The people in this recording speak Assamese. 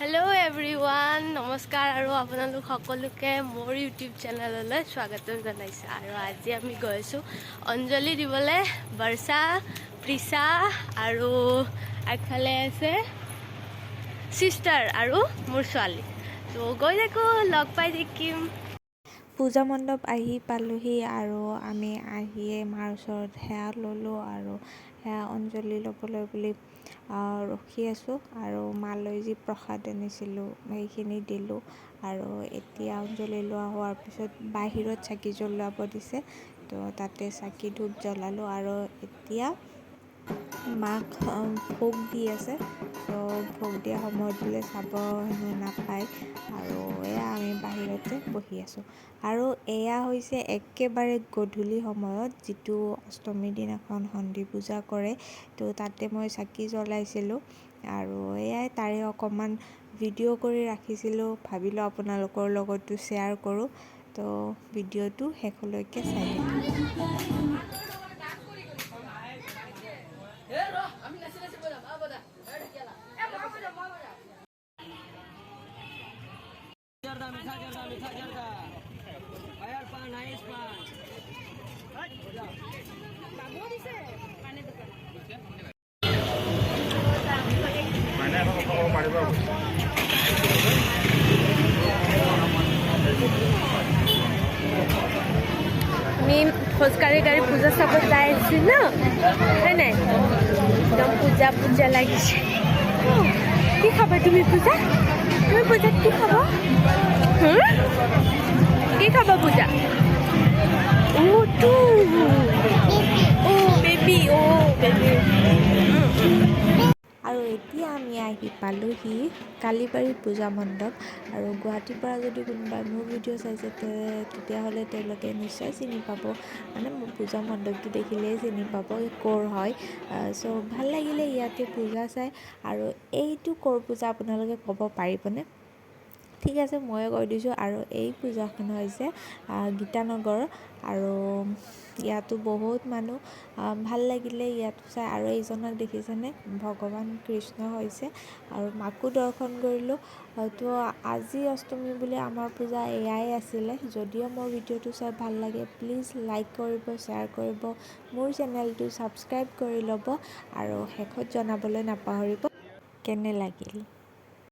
হেল্ল' এভৰিৱান, নমস্কাৰ আৰু আপোনালোক সকলোকে মোৰ ইউটিউব চেনেললৈ স্বাগতম জনাইছোঁ। আৰু আজি আমি গৈ আছোঁ অঞ্জলি দিবলৈ। বৰ্ষা, প্ৰিচা আৰু আগফালে আছে ছিষ্টাৰ আৰু মোৰ ছোৱালী। তো গৈ থাকোঁ, লগ পাই থাকিম। পূজা মণ্ডপ আহি পালোহি আৰু আমি আহিয়ে মাৰ ওচৰত সেৱা ল'লোঁ আৰু সেৱা অঞ্জলি ল'বলৈ বুলি ৰখি আছোঁ। আৰু মালৈ যি প্ৰসাদ আনিছিলোঁ, সেইখিনি দিলোঁ। আৰু এতিয়া অঞ্জলি লোৱা হোৱাৰ পিছত বাহিৰত চাকি জ্বলাব দিছে, তো তাতে চাকি ধূপ জ্বলালোঁ। আৰু এতিয়া মাক ভোগ দি আছে, ত' ভোগ দিয়া সময়ত বোলে চাব হেনো নাপায়। আৰু এয়া আমি বাহিৰতে বহি আছোঁ। আৰু এয়া হৈছে একেবাৰে গধূলি সময়ত, যিটো অষ্টমীৰ দিনাখন সন্ধি পূজা কৰে, তো তাতে মই চাকি জ্বলাইছিলোঁ। আৰু এয়াই তাৰে অকণমান ভিডিঅ' কৰি ৰাখিছিলোঁ, ভাবিলোঁ আপোনালোকৰ লগতো শ্বেয়াৰ কৰোঁ। তো ভিডিঅ'টো শেষলৈকে চাই থাকিব। মিঠা জর্দা, মিঠা জর্দা, আয়ার পান, আইস পান। আমি খোজকাঢ়ি কাঢ়ি পূজা চাব যাই আছোঁ ন, হয় নাই? একদম পূজা পূজা লাগিছে। কি খাবা তুমি পূজা? তুমি পূজাত কি খাবা? হুম? কি খাবা পূজা? অ' টু, অ' বেবী, অ' বেবী। আৰু এতিয়া আমি আহি পালোহি কালিবাৰী পূজা মণ্ডপ। আৰু গুৱাহাটীৰ পৰা যদি কোনোবাই মোৰ ভিডিঅ' চাইছে, তেতিয়াহ'লে তেওঁলোকে নিশ্চয় চিনি পাব, মানে মোৰ পূজা মণ্ডপটো দেখিলেই চিনি পাব ক'ৰ হয়। চ' ভাল লাগিলে ইয়াতে পূজা চাই। আৰু এইটো ক'ৰ পূজা আপোনালোকে ক'ব পাৰিবনে? ঠিক আছে, ময়ে কৈ দিছোঁ। আৰু এই পূজাখন হৈছে গীতানগৰ আৰু ইয়াতো বহুত মানুহ। ভাল লাগিলে ইয়াতো চাই। আৰু এইজনক দেখিছেনে? ভগৱান কৃষ্ণ হৈছে। আৰু মাকো দৰ্শন কৰিলোঁ। তো আজি অষ্টমী বুলি আমাৰ পূজা এয়াই আছিলে। যদিও মোৰ ভিডিঅ'টো চাই ভাল লাগে, প্লিজ লাইক কৰিব, শ্বেয়াৰ কৰিব, মোৰ চেনেলটো ছাবস্ক্ৰাইব কৰি ল'ব আৰু শেষত জনাবলৈ নাপাহৰিব কেনে লাগিল।